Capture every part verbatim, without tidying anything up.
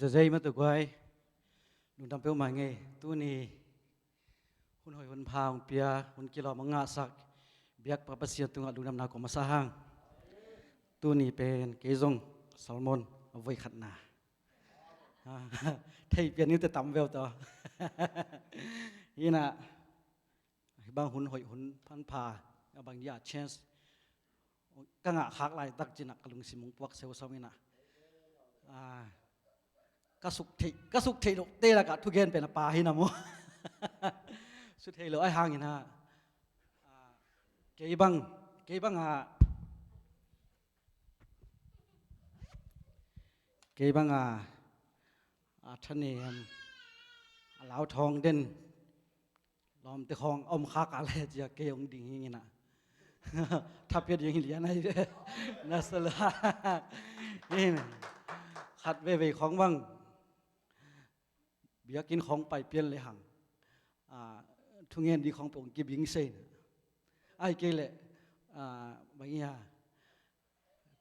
Zazei mah tawh guai, lungdam peuhmah ing ei. Tuni hun hoih hun pha hong pia, hun kilawm hong ngahsak biakpa Pasian tungah lungdamna kong masa hang. Tuni pen kei zong sermon a voi khatna. Ah, thei pian ni uh teh tam veu tawh. Hi inah, hih bang hun hoih hun pha, a bang dia chance ka ngah khak laitak ci inah ka lungsim hong puak seusau inah. Ah, ka suk theih, ka suk theih loh te lakah thugen pen a pa hi na maw. Suk theih loh ahih hang inah. Ah, kei bang, kei bang ah, kei bang ah, a thanem, a lauthawng den, lawmte khawng a om khak a le cia kei hong ding hi inah. Tha pia ding hi lian ahi ve. Na sa lo. Khat veivei khawng bang biakinn khawng pai pian le hang, ah, thungen ding khawng peuh hong kibing se inah. Ahih kei leh, ah, bang ia,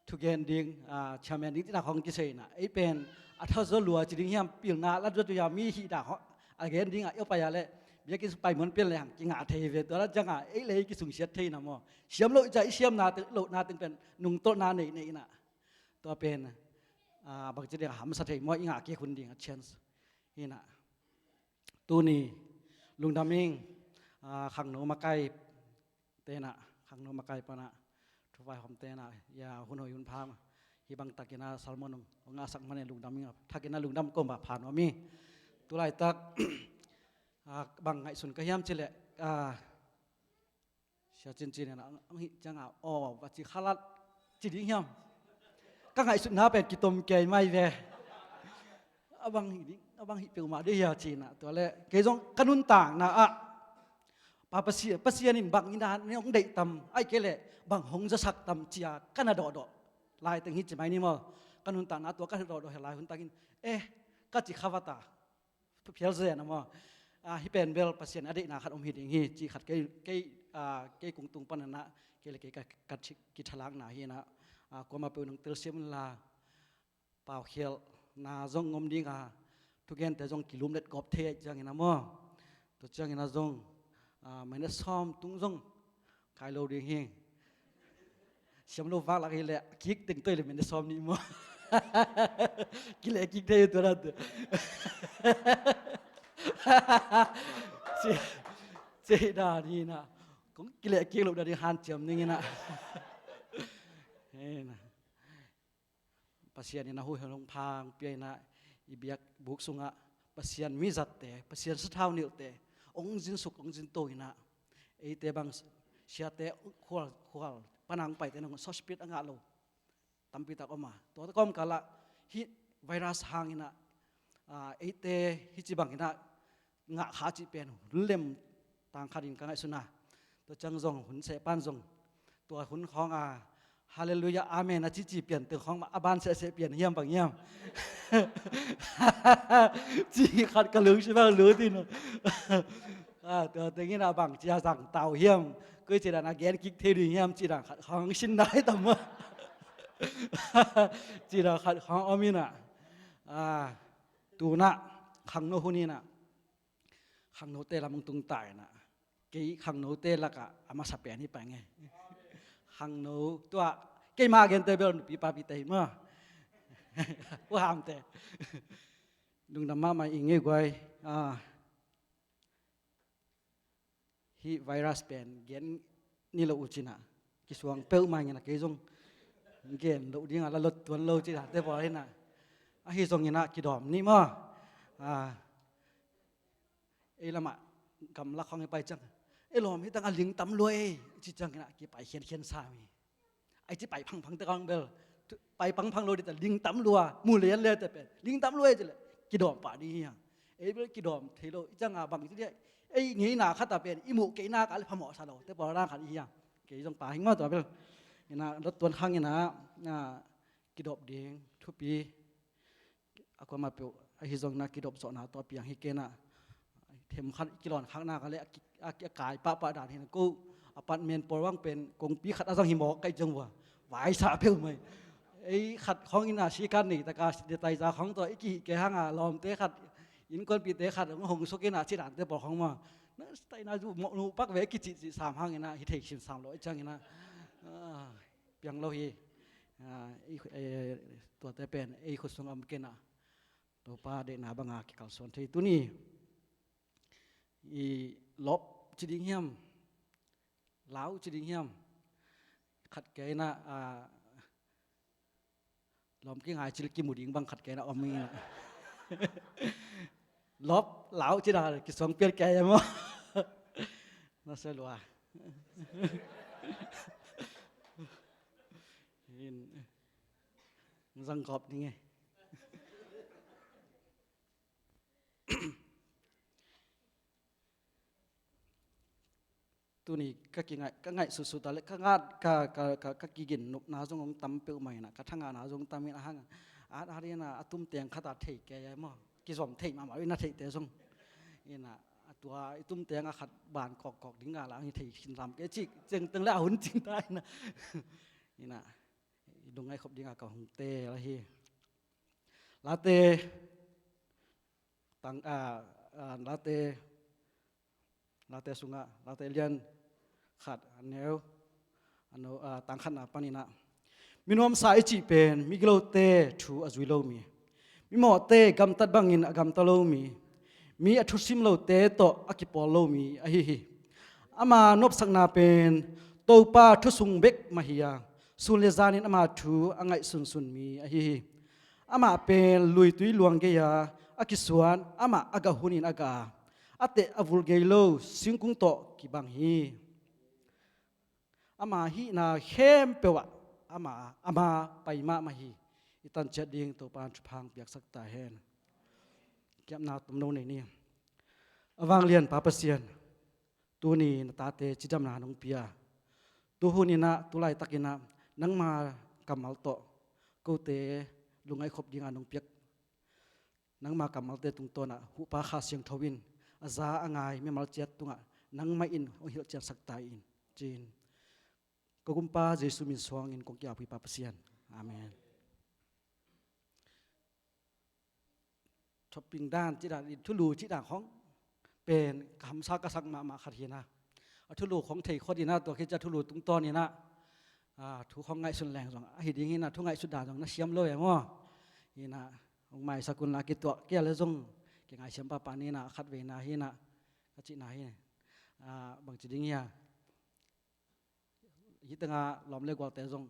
thugen ding, ah, chairman ding cihna khawng kisei inah. Ei pen a thazaw lua ci ding hiam, pilna lat zaw tu hiam, mi hih dah khawng a gen ding ah i aw pai a leh biakinn sung pai muan pian le hang kingah thei ve. Tua lat ciangah ei le ei kisungsiat thei inah maw. Siam loh i cah i siamna teng, lohna teng pen nungtolhna nei, nei inah. Tua pen, ah, bangci ding a hamsa thei maw, i ngah kik hun ding a chance hi inah. Tuni lungdam ing, ah, khangno makai te inah, khangno makai panah, thupha hawm te inah, ia hun hoih hun pha mah hih bang tak inah sermon hong ngahsak man in lungdam ing a, thak inah lungdam kawm a pha nuam hi. Tu laitak, ah, bang ngaihsun ka hiam ci leh, ah, Sia Cincin inah, ang hih ciangah, aw, va ci khalat ci ding hiam? Ka ngaihsutna pen kitom kei mai ve. A bang hih ding, a bang hih peuhmah ding hia ci inah. Tua leh kei zong ka nuntakna ah, Pa Pasian, Pasian in bang inah ne hong deih tam, ahih kei leh bang hong zasak tam cia ka na dawhdawh lai teng hi ci mai ni maw. Ka nuntakna tua ka dawhdawh hi lai hun takin, eh, ka ci kha vat a, phial zen a maw. Ah, hih pen bel Pasian a deihna khat om hi ding hi, cih khat kei, kei, ah, kei kong tung pan inah, kei le kei ka, ka thi-, kithalakna hi inah, ah, kuamah peuh nong telsiam inla, paukhialhna zong om ding a, thugente zong kilumlet gawp thei ahih ciangin a maw. Tua ciangin a zong, ah, minute sawm tung zong kai lo ding hi. Siam lo vak lak hi leh, kik teng toi le minute sawm nih maw. Kileh kik thei tua dan tu. Ci, ci dan hi inah. Kong kileh kik loh dan hi hanciam ning inah. Hi inah. Pasian inah hu hong pha hong pia inah, i biakbuk sungah Pasian mizatte, Pasian sathau nilhte hong zinsuk, hong zinto inah. Eite bang siate khual, khual panang paite nong sawspit a ngah lo tampi tak om a. Tua kawmkal ah hih virus hang inah, ah, eite hih ci bang inah ngah kha cih pen hun lem tang khat in ka ngaihsun a. Tua ciang zong hun seh pan zong tua hun khawng a, Halleluiah, Amen a cici pian teng khawng mah a ban sehseh pian hiam bang hiam. Cih khat ka lungsim ah lut in. Ah, tua teng inah bang cia zang tau hiam, koi ci dan a gen kik thei ding hiam cih dan khat khawng sin nai tam maw. Cih dan khat khawng om inah. Ah, tu inah khangno hun inah, khangnote lam hong tung ta inah, kei khangnote lakah a masa pen hi pah ing ei. Khangno tua, keima gente bel nupi papite hi maw. Huhamte. Lungdam mahmah ing ei guai. Ah, hih virus pen gen ni lo uh ci inah, kisuang peuhmah ing inah, kei zong gen loh ding a la lot tuan lo ci dante pawl inah. Ahi zong inah kidawm ni maw. Ah, ei lamah gamlak khawng i pai ciang, ei lawm, hih tangah ling tam lua ei ci ciang inah kipai khiankhian sam hi. Ai ci pai phangphang te kawng bel, pai phangphang lo dih ta, ling tam lua, mu lian le te pen ling tam lua ei ci leh kidawm pah ding hi hang. Ei bel kidawm thei lo, i ciangah bang ci dih, ei ngeina khat a pen i muh keina kah le phamawh sa lo te pawl dan khat hi hang. Kei zong pa hing maw tua bel. Inah lot tuan khang inah, ah, kidawp ding thupi a kuamah peuh ahi zong inah kidop zawhna tawh a piang hi kei inah. Themkhat i kilawn khakna ka leh a ki-, a ki-, a kai pahpah dan hi inah, ko apartment pawl bang pen kongpi khat a zang hi mawk ka hih ciang uh a, vaisa peuhmah hi. Ei khat khawng ina sikan nei taka, de taiza khawng tawh i kihih kei hanga lawmte khat, innkuanpihte khat hong hong suk ina, cidante pawl khawng maw, na taina zu mawh nuh pak ve, i kicihcih sam hang ina, hi thei khin sam lo i ciang ina, ah, piang lo hi. Ah, i, eh, tuate pen ei khut sung om kei ina, Topa deihna banga kikalsuan thei. Tuni i lawp ci ding hiam, lau ci ding hiam, khat kei ina, ah, lawm kingai cil kimu ding bang khat kei ina om ina. Lawp, lau ci dan kisuang pial kei ina maw. Na se lua. In, zang kop ding e. Tuni ka kingaih, ka ngaihsutsut a le ka ngat, ka, ka, ka, ka kigin nopna zong hong tam peuhmah ina, ka thangahna zong tam ina hang, at at ina a tumteng khat a thei kei a maw, kizom thei mahmah ina theihte zong ina, a tua i tumteng a khat ban kawkkawk ding a la hong hi thei khin lam kei cih ciangteng le a hun cing ta ina, ina i lungngaih khop ding a ka hong teel ahi. Late, tang, ah, ah, Late, Late sungah, Late lian khat a neu, a no, ah, tang khatna pan ina, minuamsa i cih pen migilote thu a zui lo mi, mimawhte gamtat bangin a gamta lo mi, mi a thusim lote tawh a kipawl lo mi ahi hi. Ama nopsakna pen Topa thusung bek mah hi a, sun le zanin ama thu a ngaihsunsun mi ahi hi. Amah pen luitui luang gei-a a kisuan, amah a gah hunin a gah a, a teh a vul gei lo singkung tawh kibang hi. Ama hihna khempeuh ah ama, ama pai mahmah hi. I tanciat ding Topa in thupha hong piaksak ta hen. Kiamna tomno nei ni. A vanglian Pa Pasian, tuni na tate cidamna nong pia, tuhun ina, tulaitak ina nangma kammal tawh kote lungngaih khop dinga nong piak, nangma kammalte tungtawn ah Huhpa Kha Siangtho in a za a ngai mimal ciat tungah nangmah in hong hilhciansak ta in, ci-in ka Gumpa Jesu min suangin kong ki-ap hi Pa Pasian. Amen. Thupi dan cih dan, thulu cih dan khawng pen ka hamsa ka sak mahmah khat hi ina. A thulu khawng thei khawng ina, tua khit ciang thulu tungtawn ina, ah, thu khawng ngaihsun leng zong ahi ding hi ina, thu ngaihsut dan zong na siam lo e maw. Ina, hong maisak un la, kituak kei a le zong kingaisiam pahpah ni ina, a khatvei na hi ina, ka cihna hi. Ah, bangci ding hia? Hih tengah lawm le gualte zong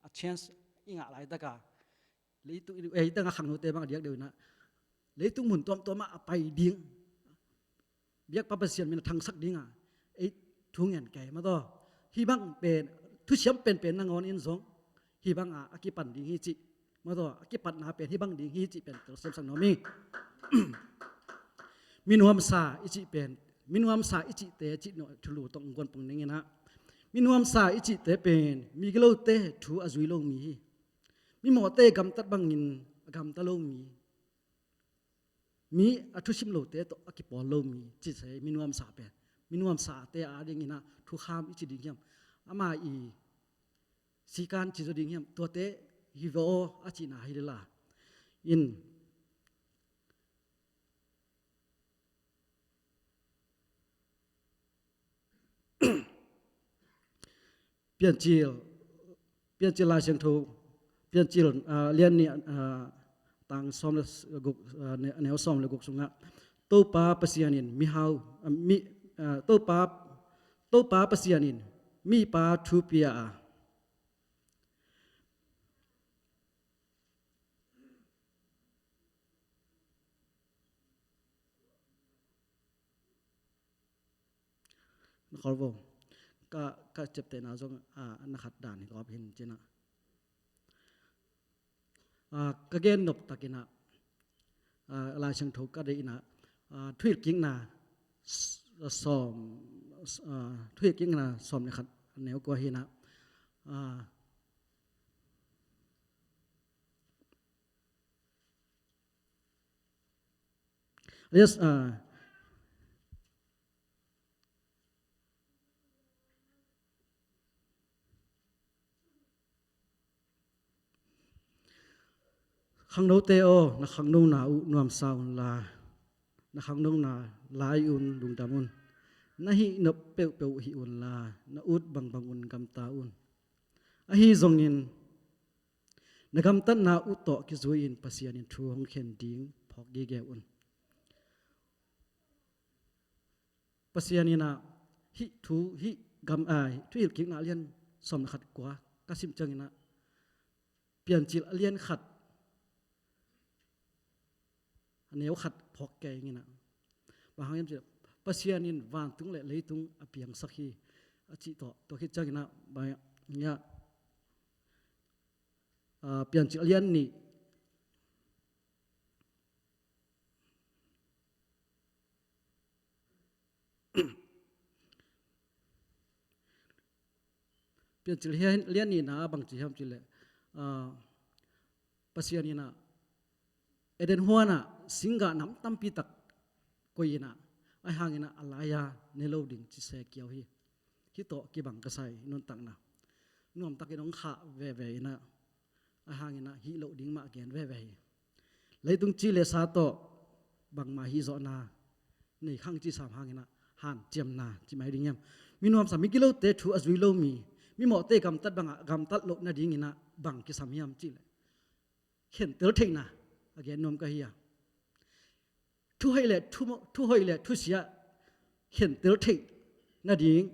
a chance i ngah laitak a, leitung, eh, hih tengah khangnote bang a diak deuh ina, leitung mun tuamtuam ah a pai ding, biakpa Pasian min a thangsak ding a ei thu ngen kei mah tawh. Hih bang pen thusiam penpen nangawn in zong hih bang a, a kipan ding hi cih mah tawh, a kipatna pen hih bang ding hi cih pen telsiamsak nuam hi. Minuamsa i cih pen, minuamsa i cihte cih no thulu tawh guan pang ning ina, minuamsa i cihte pen migilote thu a zui lo mi hi. Mimawhte gamtat bangin a gamta lo mi, mi a thusim lote tawh a kipawl lo mi, cih se minuamsa pen. Minuamsate a ding ina thukham i ci ding hiam, ama i sikan ci zaw ding hiam, tuate hi ve aw a cihna hi le la. In, Piancil, Piancil Lai Siangtho, Piancil, ah, lian nih, ah, tang sawm le guk, ah, ne-, neu sawm le guk sungah, Topa Pasian in mihau, ah, mi, ah, Topa, Topa Pasian in mipa thu pia a, na khol vo. Ka, ka ciaptehna zong, ah, na khat dan hi gawp hin cina. Ah, ka gen nop tak ina, ah, Lai Siangtho ka deih ina, ah, Thuhilhkikna s-, sawm, ah, Thuhilhkikna sawm le khat neu kua hi ina, ah, Yes, ah, Khangnote aw, na khangnona uh nuamsa unla, na khangnona lai un lungdam un. Na hih nop peuhpeuh hih unla, na ut bangbang un gamta un. Ahi zongin na gamtatna uh tawh kizui-in Pasian in thu hong khen ding phawk geugeu un. Pasian in ah hih thu, hih gam, ah, Thuhilhkikna a lian sawm le khat kua ka sim ciangin ah, Piancil a lian khat, a neu khat phawk kei ing in ah. Bang hang hiam cih leh, Pasian in vantung le leitung a piangsak hi, a cih tawh, tua khit ciangin ah, bang hiam, ah, Piancil a lian nih, Piancil lian nihna bang ci hiam cih leh, ah, Pasian in ah Eden huan ah singgah nam tampi tak koih in ah, ahi hangin ah a lai-a ne lo ding ci se kiau hi. Hih tawh kibang ka sa hi, nuntakna nuamtakin hong khah veve in ah, ahi hangin ah hih loh ding mah gen veve hi. Leitung ci le sa tawh bangmah hih zawhna nei khang ci sam hangin ah hanciamna ci mai ding hiam? Mi nuamsa, mi gilote thu a zui lo mi, mimawhte gamtat bangah gamtat loh nadingin ah bang kisam hiam cih leh, khentel theihna a gen nuam ka hi a. Thuhoih le thu, thuhoih le thusia khentel theih nading,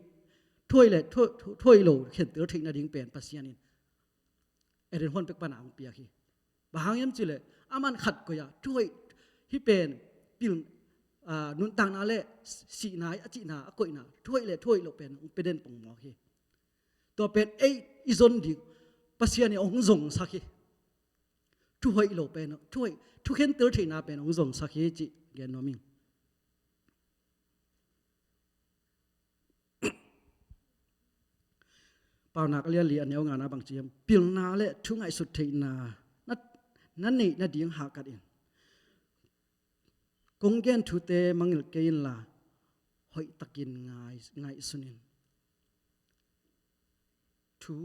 thuhoih le thu, thu, thuhoih lo khentel theih nading pen Pasian in Eden huan pek pana hong piak hi. Bang hang hiam cih leh, aman khat koih a, thuhoih, hih pen pil, ah, nuntakna le sihna a cihna a koihna, thuhoih le thuhoih lo pen hong pia den pongmawk hi. Tua pen ei i zon ding, Pasian in hong zongsak hi. Thuhoih lo pen, thuhoih, thukhentel theihna pen hong zongsak hi cih gen nuam ing. Paunak a lian li a neu ngana bang ci hiam? Pilna le thu ngaihsut theihna na, na neih nading hahkat in. Kong gen thute mangngilh kei inla, hoihtakin ngai, ngaihsun in. Thu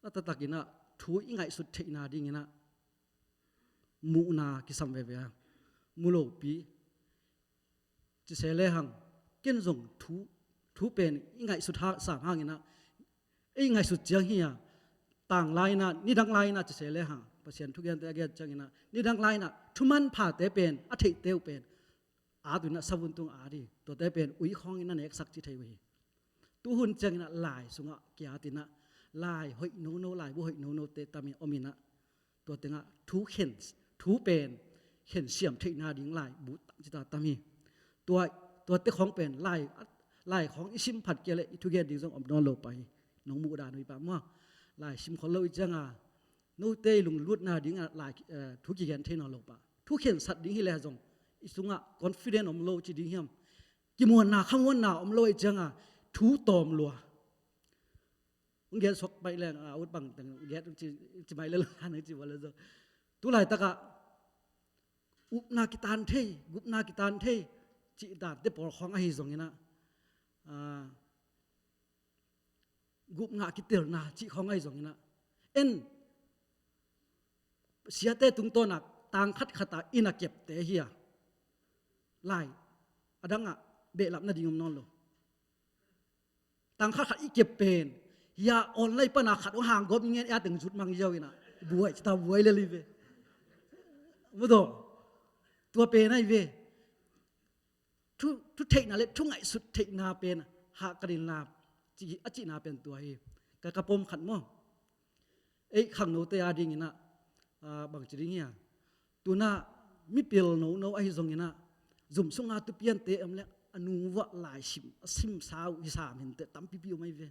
a taktakin ah, thu i ngaihsut theihna dingin ah muhna kisam veve a, mu lopi. Ci se lehang, ken zong thu, thu pen i ngaihsut ha, sam hangin ah, i ngaihsut ciang hi a, tang lai-in ah, nidang lai-in ah ci se lehang, Pasian thugente a gen ciangin ah, nidang lai-in ah thu manphate pen a theihte uh pen at uh in ah, savun tung at hi. Tuate pen ui khawngin a neksak ci thei uh hi. Tuhun ciangin ah lai sungah kiat in ah, lai hoih nono, laibu hoih nonote tam in om in ah, tua tengah thu khen, thu pen khen siam theihna ding laibu tam ci ta tam hi. Tua, tuate khawng pen lai, lai khawng i sim phat kei leh i thugen ding zong om nawn lo pah hi. Nong muh dan uh hi pah maw. Lai sim khol lo i cianga, note i lunglutna dingah lai, eh, thu kigen thei nawn lo pah. Thu khensat ding hi leh zong i sungah confident om lo ci ding hiam? Kimuanna, khamuanna om lo i cianga thu tawm lua. Hong gen suak pai leng, a, ut bang teng, hong gen, hong ci, hong ci mai le lo, hong ci bang le zo. Tu laitakah upna kitan thei, gupna kitan thei cih dante pawl khawng ahi zongin ah, a, gupna kitelna cih khawng ahi zongin ah, en, siate tungtawn ah tang khatkhat ah inn a kepte hi a, lai a dangah behlap nading om nawn lo. Tang khatkhat i kep pen, hia online pana khat hong hanggawp i ngen, a teng zut mang ziau in ah, buai, ci ta buai lel hi ve. Mu daw, tua pen ahi ve. Thu, thu theihna le thu ngaihsut theihna pen hahkat inla, ci, a cihna pen tua hi. Ka, ka pom khat maw. Ei khangnote a dingin ah, a, bang ci ding hia? Tuna mipil nono ahi zongin ah, zum sunga tupiante om le a nung vuah lai sim, a simsa uh hi sam hinteh tampipi om ahi ve.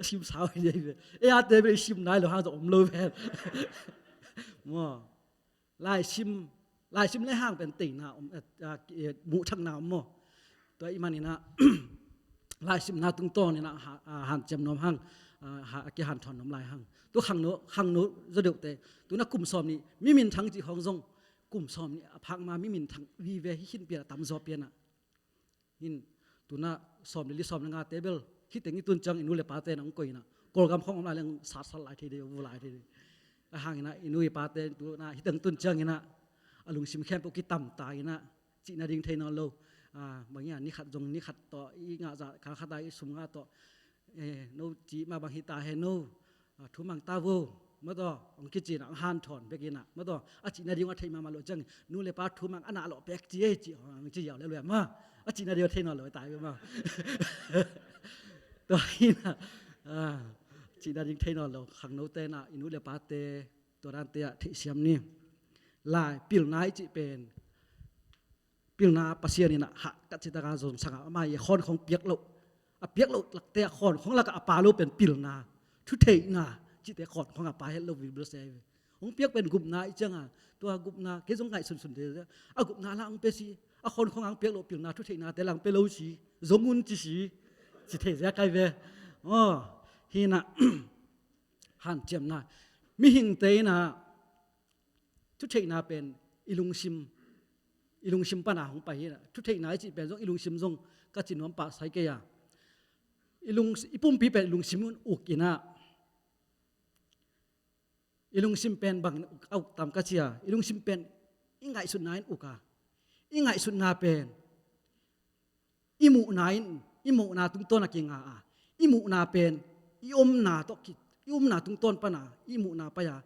A simsa uh hi ahi ve. Ei ate bel i sim nai lo hang zong om lo ve. Maw. Laisim, laisim le hang pen teina om, eh, ah, eh, muhthakna om maw. Tua i manin ah, laisimna tungtawn in ah, ha, ah, hanciam nuam hang, ah, ha, a kihanthawn nuam lai hang. Tu khangno, khangno zaw deuhte. Tuna kum sawm nih, mi minthang cih khawng zong, kum sawm nih a phak ma mi minthang vive hi khin pian a tamzaw pian ah. Hin, tuna sawm le li, sawm le ngate bel, hih teng i tun ciang i nu le pate na hong koih in ah, Kawlgam khawng om lai leng satsat lai thei ding, vu lai thei ding. A hang inah i nu i pate tu inah hi teng tun ciang inah a lungsim khempeuh kitamta inah cihna ding thei nawn lo. Ah, bang inah ni khat zong ni khat tawh i ngah zah kal khat a i sum ngah tawh, eh, no cih mah bang hi ta hen no, ah, thu mang ta vo, mataw, hong kici inah hong hanthawn bek inah, mataw, a cihna ding a thei mahmah lo ciang nu le pa thu mang a nah lawh pek ci ei cih hong ci ziau le lua mah, a cihna ding a thei nawn lo ta ei mah. Tua inah, ah, cihna ding thei nawn lo, khangnote inah i nu le pate tua dante ah theihsiam ni. Lai, pilna i cih pen, pilna Pasian inah hah ka cih taka zong sangah amah i khawn khawng piak loh, a piak loh lakte ah khawn khawng lakah a pha lo pen pilna, thutheihna cihte khawn khawng a pha het lo Bible sia hi ve. Hong piak pen gupna i cianga, tua gupna kei zong ngaihsunsun te a gupna la hong pia si, a khawn khawng hong piak loh pilna thutheihnate la hong pia lo si, zong un ci si, ci thei zia kai ve. Aw, hi inah hanciamna, mihingte inah thutheihna pen i lungsim, i lungsim pana hong pai hi inah, thutheihna i cih pen zong i lungsim zong ka ci nuam pah sai kei a. I lung, i pumpi pen i lungsim un uk inah, i lungsim pen bang a uk tam ka ci a, i lungsim pen i ngaihsutna in uk a, i ngaihsutna pen i muhna in, i muhna tungtawn a kinga a, i muhna pen i omna tawh ki, i omna tungtawn pana i muhna pai a,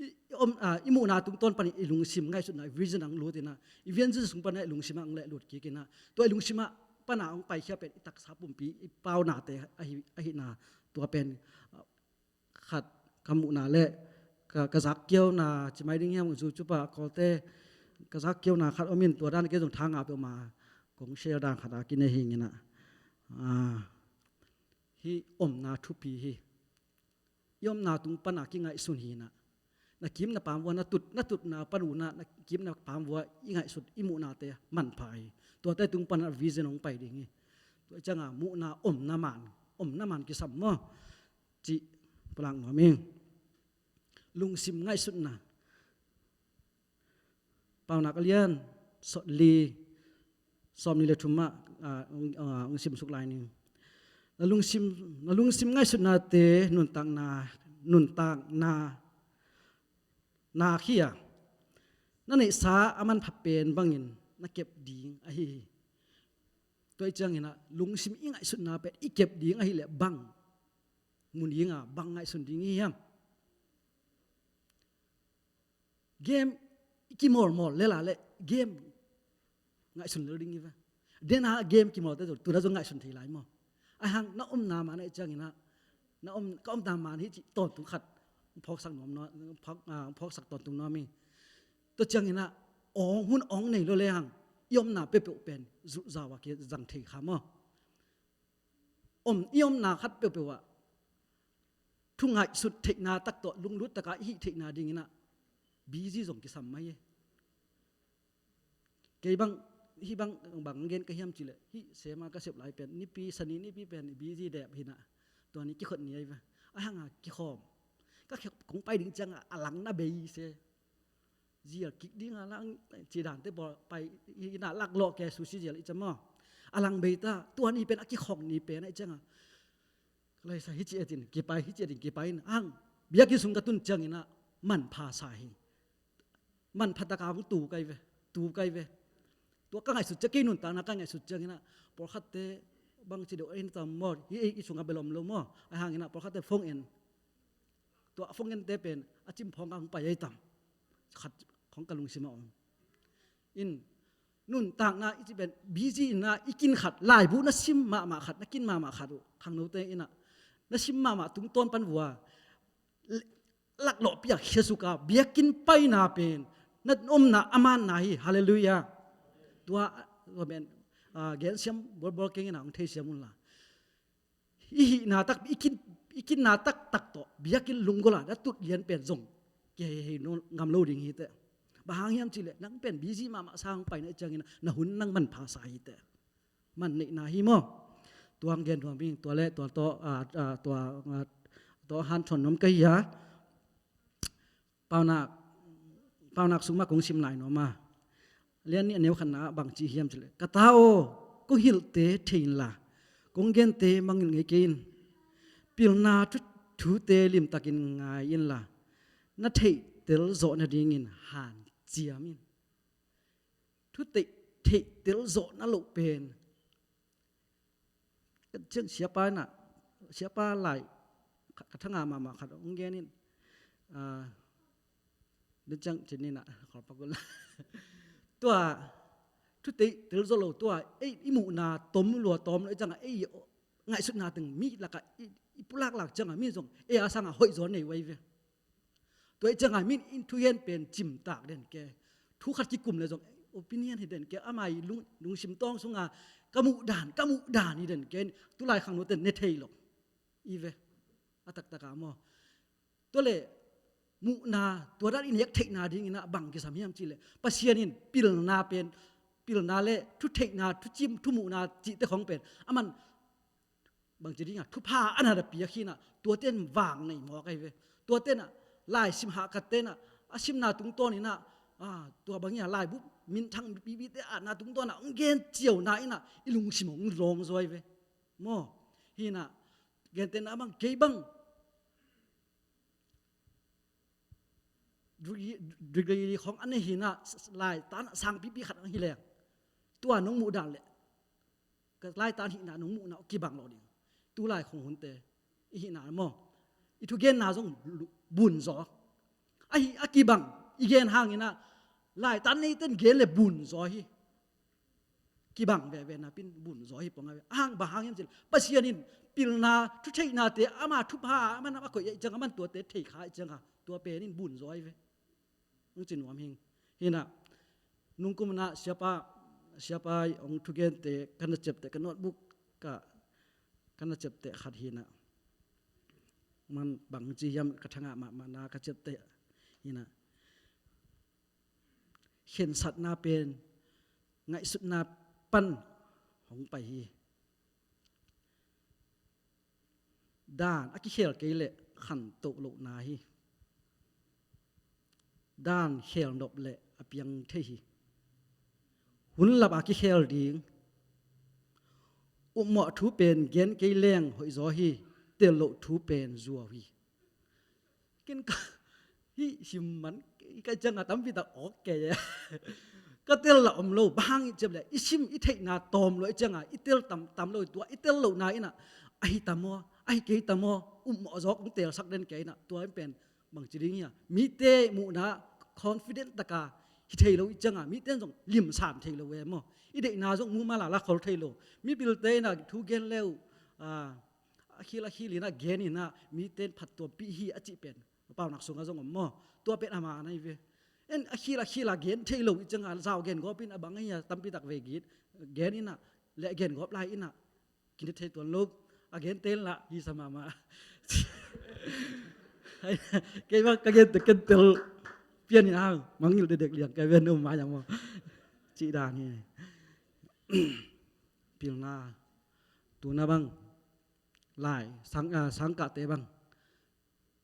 i, i om, a, i muhna tungtawn pana i lungsim ngaihsutna, i vision ang lut inah, i vision sung pana i lungsim ang leh lut kik inah, tua i lungsim ah pana ang paikhia pen i taksa pumpi, i paunate ahi, ahina, tua pen, a, khat ka muhna le ka, ka zakkiauna ci mai ding hiam, zu cupa kawlte ka zakkiauna khat om in, tua dan kei zong tha ngah peuhmah kong share dan khat a kinei hi inah. Ah, hih omna thupi hi. I omna tung pana kingaihsun hi inah. Na kim na pam vua, na tut, na tutna pan unah na kim na pam vua i ngaihsut, i muhnate manpha hi. Tuate tung pana vision hong pai ding hi. Tua cianga muhna omna man, omna man kisam maw? Cih pulak nuam ing. Lungsim ngaihsutna. Paunak a lian sawmli, sawmli le thum ah, ah, hong, ah, hong simsuk lai ning. Na lungsim, na lungsim ngaihsutnate nuntakna, nuntakna na khi a, na neihsa a manpha pen bangin na kep ding ahi hi. Tua i ciang inah lungsim i ngaihsutna pen i kep ding ahih leh bang mu ding a, bang ngaihsun ding i hiam? Game i kimawlmawl lel a leh game ngaihsun lel ding i ve. Dena game kimawlte zong tuna zong ngaihsun thei lai maw? Ahang na omna man a i ciang inah, na om, ka omna man hi cih tawntung khat phawksak nuam nuam, phawk, ah, phawksak tawntung nuam hi. Tua ciang inah awng, hun awng nei lo le hang i omna peuhpeuh pen zulhzau a kizang thei kha maw? Om, i omna khat peuhpeuh ah thu ngaihsut theihna tak tawh lunglut taka i hih theihna ding inah busy zong kisam mai hi. Kei bang, hih bang, bang gen ka hiam cih leh, hih sema ka sep lai pen nipi, sani nipi pen busy dep hi inah, tua ni kikhot ni ahi ve. Ahang a kikhawm, ka khek kong pai ding ciang a, a lang na bei se. Zial kik ding a lang, ci dante pawl pai inah, laklawh ke sushi zial i cam aw. A lang bei ta, tua ni pen a kikhawk ni pen a i ciang a, ka laisa hi ci etin kipai, hi ci etin kipai in, ang biakinn sung ka tun ciang inah manpha sa hi. Manpha taka hong tu kai ve, tu kai ve. Tua ka ngaihsut ciang, kei nuntakna ka ngaihsut ciang inah, pawlkhatte bang ci deuh a hin tam maw, hi ei i sungah bel om lo maw? Ahang inah pawlkhatte phone en. Tua phone ente pen a cimphawng a hong pai ei tam. Khat khawng ka lungsim a om. In, nuntakna i cih pen busy inah i kin khat, laibu na sim mahmah khat, na kin mahmah khat uh, khangnote inah na sim mahmah tungtawn pan vua laklawh piak khia suk a, biakinn paina pen na omna a manna hi. Halleluiah. Tua, tua pen, ah, gensiam bualbual keng inah hong theisiam unla. I hihna tak, i kin, i kinna taktak tawh biakinn lunggulh a na tut lian pen zong kihei hei nawn ngam lo ding hi teh. Bang hang hiam cih leh nang pen busy mahmah sa hong paina i ciang inah na hun nang manpha sa hi teh. Man neihna hi maw? Tua hong gen nuam ing, tua le tua tawh, ah, ah, tua, ah, tua hanthawn nuam ka hi a. Paunak, paunak sung mah kong sim lai nuam a. Lian nih a neu khatna ah bang ci hiam cih leh, ka ta aw, kong hilhte thei inla, kong gente mangngilh ngei kei in. Pilna thu, thute limtakin ngai inla, na theihtel zawh nadingin hanciam in. Thu theih, theihtel zawh na loh pen, ka ciang siapa inah, siapa lai, ka, ka thangah mahmah khat hong gen in, ah, na ciang cin inah, khawlpak un la. Tua, thu theihtel zawh lo tua, ei, i muhna tom lua tom lo, ei ciangah, ei, ngaihsutna teng mi lakah, i, i pulaklak ciangah, mi zong, ei a sangah hoih zaw nei uh ahi ve. Tua ih ciangah min in thugen pen cimtak den ke. Thu khat kikum le zong opinion hi den ke. Amah i lung, lungsim tawng sunga ka muh dan, ka muh dan hi den ke. Tulai khangnote ne thei lo. I ve. A taktak a maw. Tua le muhna, tua dan in hek theihna dingin ah bang kisam hiam cih le, Pasian in pilna pen, pilna le thutheihna, thucim, thumuhna cihte khong pen, aman bangci dingah thupha a na da piak hinah, tuate in vang nei mawk ahi ve. Tuate inah laisim hahkatte inah a simna tungtawn inah, ah, tua bang inah laibu minthang pipite atna tungtawn ah hong gen ciauna inah i lungsim hong lawng zaw ahi ve. Maw, hinah gentehna bang, kei bang degree, degree khong a nei hinah, laitan a sangpipi khat ang hi leng, tua nong muh dan le ka laitan hihna nong muhna kibang lo ding. Tulai khong hunte i hihna maw, i thugenna zong lu-, bun zaw. Ahi a kibang i gen hanginah laitan neiten gen le bun zaw hi. Kibang veve napin bun zaw hi pong a ve. A hang bang hang hiam cih le, Pasian in pilna, thutheihnate ama thupha a man a koih a ih ciangah, a man tuate thei kha ih ciangah, tua pen in bun zaw hi ve. Hong ci nuam hing. Hinah, nungkum inah siapa, siapa hong thugente ka na ciapteh, ka notebook ka, ka na ciapteh khat hinah. Man bangci hiam ka thangah mahmahna ka ciapteh hinah. Khensatna pen ngaihsutna pan hong pai hi. Dan a kikhel kei leh khantoh lohna hi. Dan khel nop leh a piang thei hi. Hun lap a kikhel ding. Upmawh thu pen gen kei leng hoih zaw hi. Tel loh thu pen zuau hi. Ken ka, hih sim man, ka ciangah tampi tak awk kei e. Ka tel lah om lo, bang hang i ciam leh, i sim i theihna tawm lo i ciangah, i tel tam, tam lo, tua i tel lohna inah, ahi tam aw, ahi kei tam aw, upmawh zawk hong telsak den kei inah, tua in pen, bangci ding hia. Mite muhna, confident taka, hi thei lo i ciangah, mite in zong limsan thei lo e maw. I deihna zong mumala la khol thei lo. Mipilte inah, thu gen leu, ah, a khil a khil inah gen inah mite in phattuampih hi a cih pen paunak sungah zong om maw? Tua pen a man ahi ve. En a khil a khil a gen thei lo i ciangah zau gen gawp in a bang ahi a tampi tak vei git gen inah le gen gawp lai inah kine thei tuan lo a gen tel lah hi sa mahmah. Kei bang ka gen te ken tel pian in a mangngilh dekdek liang kei ven um mai a maw? Cih dan hi. Pilna tuna bang lai, sang, ah, sangkahte bang.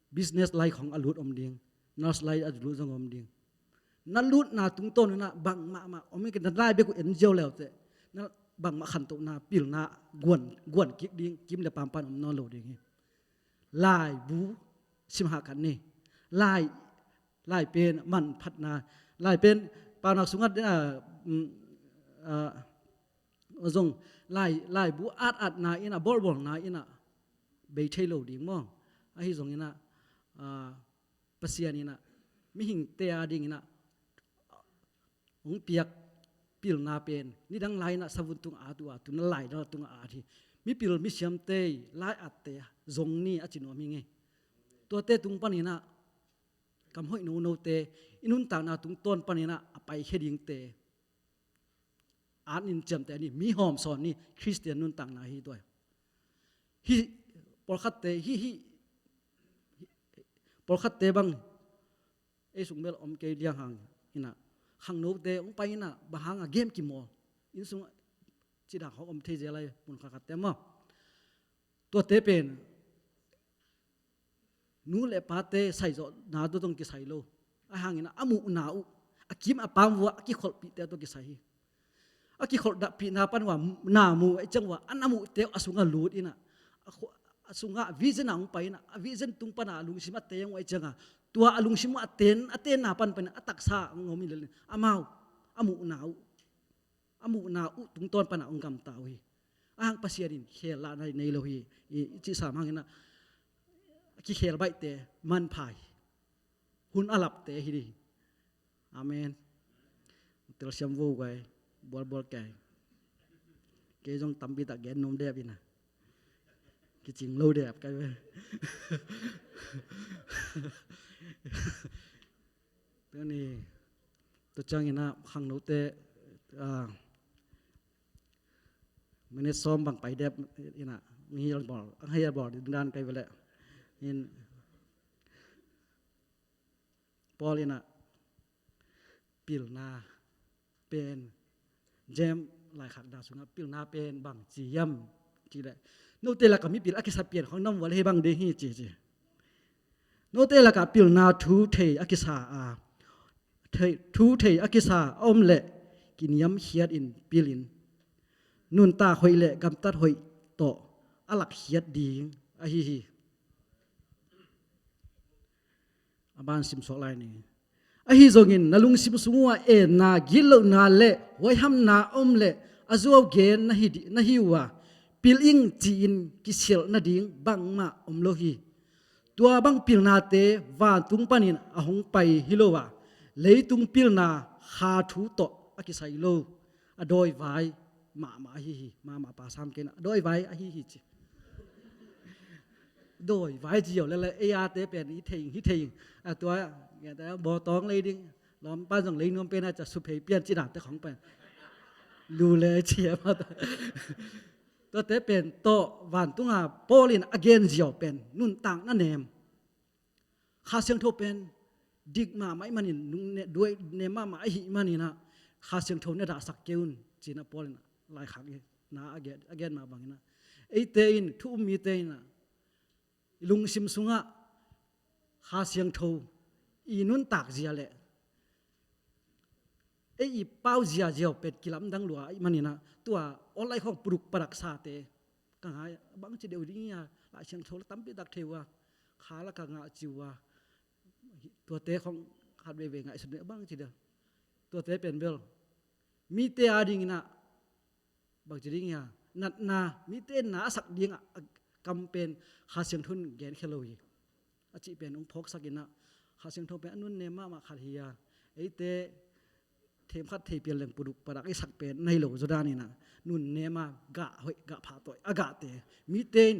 Business lai khong a lut om ding, nurse lai a lut zong om ding. Na lutna tungtawn inah bangmah mah om in, na lai bek uh en ziau leuteh, na bangmah khantohna, pilna, guan, guan kik ding, kim le pampan om nawn lo ding hi. Laibu, simhah khat ni. Lai, lai pen, manphatna, lai pen, paunak sungah, ah, mm, ah, zong lai, laibu at atna inah, bawlbawlna inah bei thei lo ding maw? Ahi zong inah, ah, Pasian inah mihingte a ding inah hong piak pilna pen nidang lai inah savun tungah at uh a, tuna lai dang tungah at hi. Mipil misiamte lai atte zong ni a ci nuam hi ngei. Tuate tung pan inah kam hoih nonote i nuntakna tungtawn pan inah a paikhia dingte at nin ciamteh ni, mi hawmsawn ni, Khristian nuntakna hi tua hi. Hih pawlkhatte, hih, hih, pawlkhatte bang ei sung bel om kei liang hang inah, khangnote hong pai inah, bang hang a game kimawl, inn sung cidang hawk om thei zel lai, mun khatkhatte maw? Tuate pen nu le pate saizawhna tua zong kisai lo. A hangin a muhna uh a kim a pam uh a kikholhpihte tua kisai hi. A kikholh dahpihna pan uh a na mu a i ciang uh a na muhte uh a sungah lut inah, a khu-, a sungah vision a hong pai in ah, a vision tung pan a lungsim a teng uh ahih ciangin, tua a lungsim uh a ten, a tenna pan pen a taksa hong om hi lel in, amau a muhna uh, a muhna uh tungtawn pan a hong gamta uh hi. A hang Pasian in khel lahna nei lo hi, i, i cih sam hangin ah, a kikhel baihte manpha hi. Hun a lapte hi ding. Amen. Telsiam vo guai, bualbual kei. Kei zong tampi tak gen nuam dep in ah, kicing lo dep kai ve. Tuni, tua ciangin ah khangnote, ah, minute sawm bang pai dep in ah, ang hial bawl, ang hial bawl ding dan kai ve leh. In, Paul in ah pilna pen, James laikhakna sungah pilna pen bangci hiam cih leh, note lakah mipil a kisa pian khawng na om uh leh hih bang ding hi ci ci. Note lakah pilna thu thei a kisa a, thei, thu thei a kisa a om leh kiniamkhiat in pil in, nuntak hoih leh gamtat hoih tawh a lakkhiat ding ahi hi. A ban simsuak lai ni. Ahi zongin na lungsim sung uh ah enna, gitlohna le huaihamna a om leh a zuau gen na hi di, na hi uh a, pil ing ci-in kisialh nading bangmah om lo hi. Tua bang pilnate vantung panin a hong pai hi lo a, leitung pilna kha thu tawh a kisai lo. A dawivai mahmah ahi hi. Mahmah pa sam kei na, a dawivai ahi hi ci. Dawivai ci ziau lele, ei a te pen hi thei ing, hi thei ing. A tua, bawtawng lei ding, lawm pan zong lei nuam pen a, ca suphei pian ci dante khong pen. Lu le ci a ma ta. Tuate pen tawh vantung a Paul in a gen ziau pen nuntak na nem. Kha Siangtho pen dik mahmah ahih manin, nung ne, duai nem mahmah ahih manin ah, Kha Siangtho na dahsak kei un ci-in ah Paul in ah laikhak hi na, a gen, a gen mah bangin ah. Eite in, thu um mite in ah, i lungsim sungah Kha Siangtho i nuntak zia leh ei i pau ziaziau pen kilamdang lua ahih manin ah, tua online khawng puduk padak sate ka ngai, bangci deuh ding hi a, Lai Siangtho la tampi tak thei uh a, kha la ka ngah ci uh a, tuate khawng khat veivei ngaihsun deuh, bangci deuh. Tuate pen bel mite a dingin ah, bangci ding hi a, natna, mite na a sak ding a, a kam pen Kha Siangtho in genkhia lo hi. A cih pen hong phawksak in ah, Kha Siangtho pen a nunnem mahmah khat hi a, eite themkhat thei pian leng puduk padak i sak pen na hi lo zaw dan in ah, nunnem a gah hoih, gah pha tawh a gahte, mite in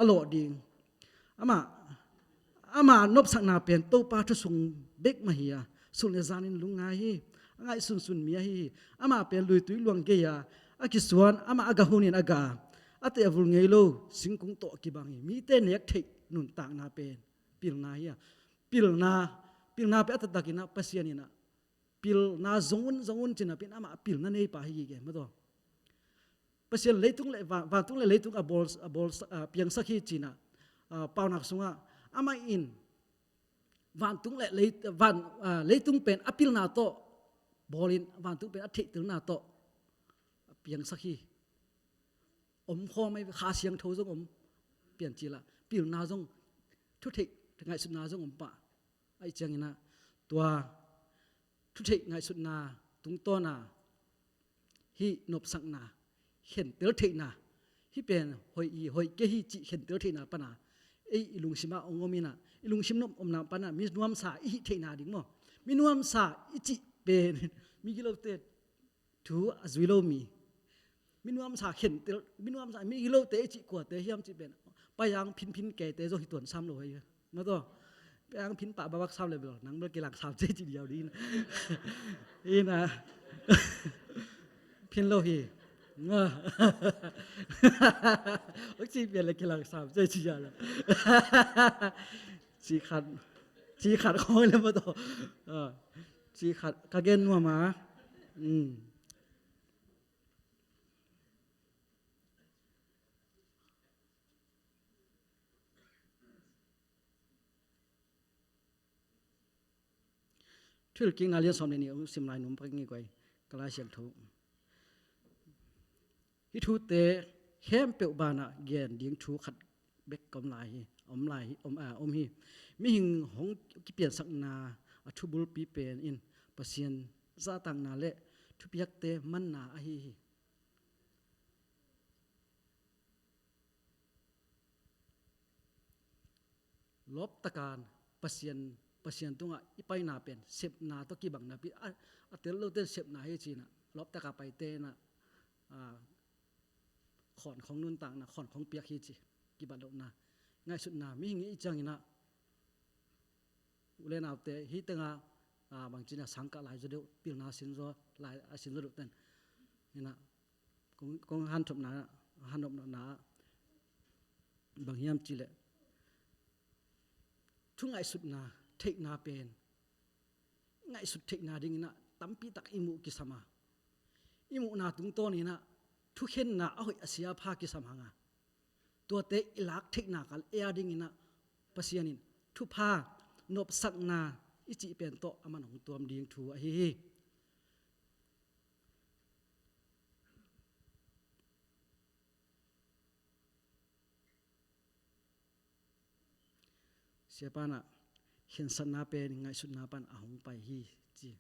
a lawh ding. Amah, amah nopsakna pen Topa thu sung bek mah hi a, sun le zanin lungngai hi. A ngaihsunsun mi ahi hi. Amah pen luitui luang gei a, a kisuan, amah a gah hunin a gah a, a teh a vul ngei lo singkung tawh kibang hi. Mite nek theih nuntakna pen pilna hi a. Pilna, pilna pen a taktakin ah Pasian in ah pilna zong un, zong un ci-in ah pen amah pilna neipa hi gige, mataw. Pasian leitung le van, vantung le leitung a bawl, a bawl, a piangsak hi ci-in ah, a, Paunak sungah amah in vantung le lei, van, a, leitung pen a pilna tawh bawlin, vantung pen a theihtelna tawh a piangsak hi. Omkhawm ahi, Kha Siangtho zong om, piancil ah pilna zong, thutheih ngaihsutna zong om pah. Ahih ciangin ah tua thutheih ngaihsutna tungtawn a hih nopsakna, khentel theihna, hih pen hoih hi, hoih kei hi cih khentel theihna pan a, ei i lungsim ah hong om in ah, i lungsim nop omna pan a mi nuamsa i hih theihna ding maw. Mi nuamsa i cih pen mi gilote thu a zui lo mi. Mi nuamsa khentel, mi nuamsa, mi gilote i cih kuate hiam cih pen, Paiang Phinphin keite zong hi tuan sam lo hi. Mataw, Paiang Phin pah babak sam le bel, nang bel kilang sam cei ci diau ding. Ina. Phin lo hi. Nga. Uk ci pian le kilang sam cei ci diau la. Ci khat, ci khat khong le mataw. Ah, ci khat ka gen nuam a. Mm. Thuhilhkikna lian sawm le nih hong sim lai nuam pak ing ei guai, ka Lai Siangtho. Hih thute khempeuh banah gen ding thu khat pek om lai hi, om lai hi, om, a, om hi. Mihing hong kipiansakna a thubulpi pen in Pasian zahtakna le thupiakte manna ahi hi. Lawptaka Pasian, Pasian tungah i paina pen sepna tawh kibang napi a, a tel lote in sepna hi ci-in ah, lawptaka paite in ah, a, khawn khong nuntakna, khawn khong piak hi ci, kibat lohna, ngaihsutna, mihing i ciangin ah, u le naute, hih tengah, a, bangci-in ah sangkah lai zaw deuh, pilna sin zaw, lai a sin zaw deuh ten in ah, kong, kong hanthotna, hanthotna bang hiam cih leh, thu ngaihsutna, theihna pen, ngaihsut theihna dingin ah tampi tak i muh kisam a, i muhna tungtawn in ah thukhenna a hoih a sia pha kisam hang a, tuate i lak theihna kal ei a dingin ah Pasian in thupha, nopsakna i cih pen tawh a man hong tuam ding thu ahi hi. Siapa in ah khensatna pen ngaihsutna pan a hong pai hi ci.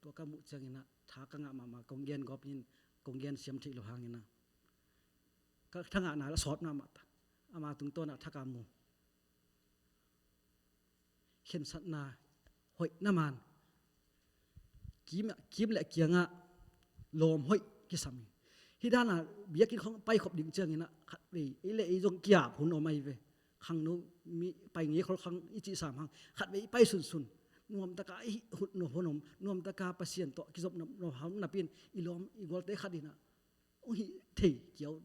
Tua ka muh ciangin ah tha ka ngah mahmah, kong gen gawp in, kong gen siam theih loh hangin ah ka tha ngahna la sawt mahmah ta. Ama tungtawn ah tha ka mu. Khensatna hoih na man, kim, kim le kiangah lawm hoih kisam hi. Hih dan a biakinn khong paikhop ding ciangin ah khatvei ei le ei zong kiap hun om ahi ve. Khangno mi pai ngei khol khang i cih sam hang, khatvei i pai sunsun, nuamtaka i hih hun om, nuamtaka Pasian tawh kizop nop, nop ham napi-in i lawm i gualte khat in ah hong hih thei kiau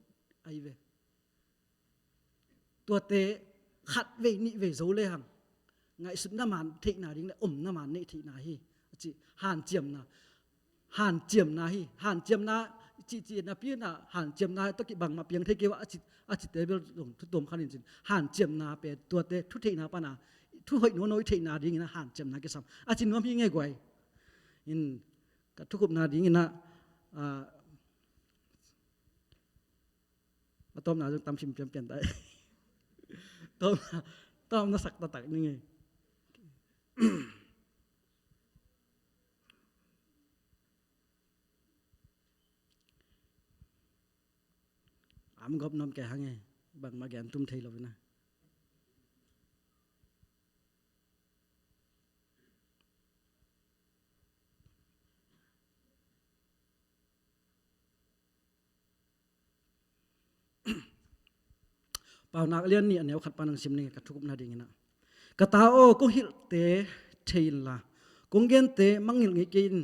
ahi ve. Tuate khatvei nihvei zo le hang ngaihsutna man theihna ding le omna man neih theihna hi a ci. Hanciamna, hanciamna hi. Hanciamna cihcih napi-in ah hanciamna tawh kibangmah piang thei kei uh a ci, a cite bel zong thu tuam khat in cin. Hanciamna pen tuate thu theihna pan a, thu hoih nawn lo i theihna dingin ah hanciamna kisam a ci nuam hi ngei guai. In ka thukupna dingin ah, a, a tawpna zong tam him pianpian ta. Tawpna, tawpna sak taktak ning ei. Am gawp nuam kei hang ei, bangmah gen tum thei lo ina. Paunak lian nih a neu khat pan hong sim ning ka thukupna dingin ah. Ka ta aw, kong hilhte thei inla, kong gente mangngilh ngei kei in.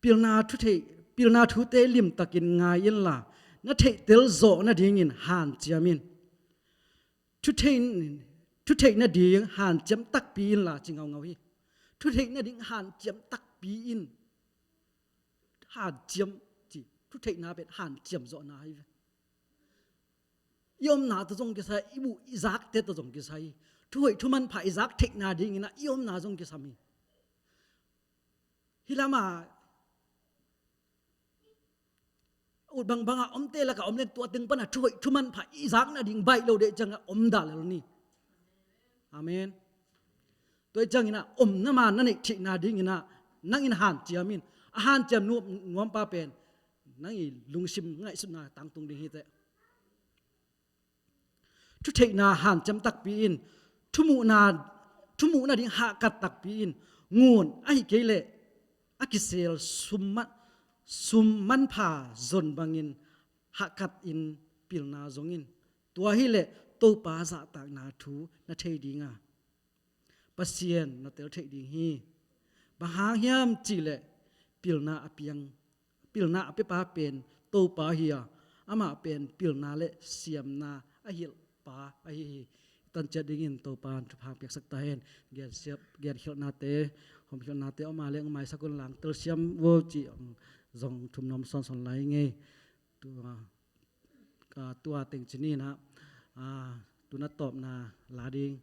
Pilna thu thei, pilna thute limtakin ngai inla, na theihtel zawh nadingin hanciam in. Thu thei, thu theih nading hanciam takpi inla ci ngaungau hi. Thu theih nading hanciam takpi in. Hanciam ci, thu theihna pen hanciam zawhna hi ve. I omna tawh zong kisai, i buh i zakte tawh zong kisai. Thu hoih thu manpha i zak theihna dingin ah i omna zong kisam hi. Hih lamah ut bangbang a omte lakah om leng tua teng pan a thu hoih thu manpha i zak nading baih lo deh ciangah om dah lel ni. Amen. Tua ciangin ah omna man na neih theihna dingin ah nang in hanciam in. A hanciam nuam, nuampa pen nang i lungsim ngaihsutna tangtung ding hi teh. Thu theihna hanciam takpi in, thu muhna, thu muhna ding hahkat takpi in, ngun ahi kei leh a kisel sum ma-, sum manpha zon bangin hahkat in pilna zong in. Tua hi leh Topa zahtakna thu na thei ding a, Pasian na tel theih ding hi. Bang hang hiam cih leh pilna a piang, pilna a piapa pen Topa hi a, amah pen pilna le siamna a hilhpa ahi hi. Tanciat dingin Topa in thupha piaksak ta hen. Gen siap, gen khialhnate, hom khialhnate om a leng maisak un lang, telsiam vo cih zong thum nuam sawnsawn lai ngei. Tua, ka tua teng ci ni in ah, a, tu-in a tawpna la ding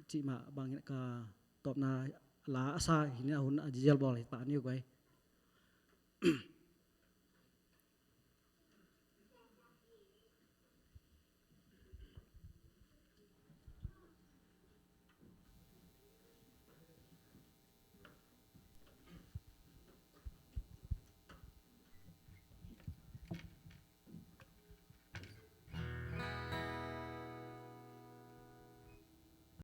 cih mah bangin ka tawpna la a sa hi ni a, hun a zial bawl hi ta ni uh guai.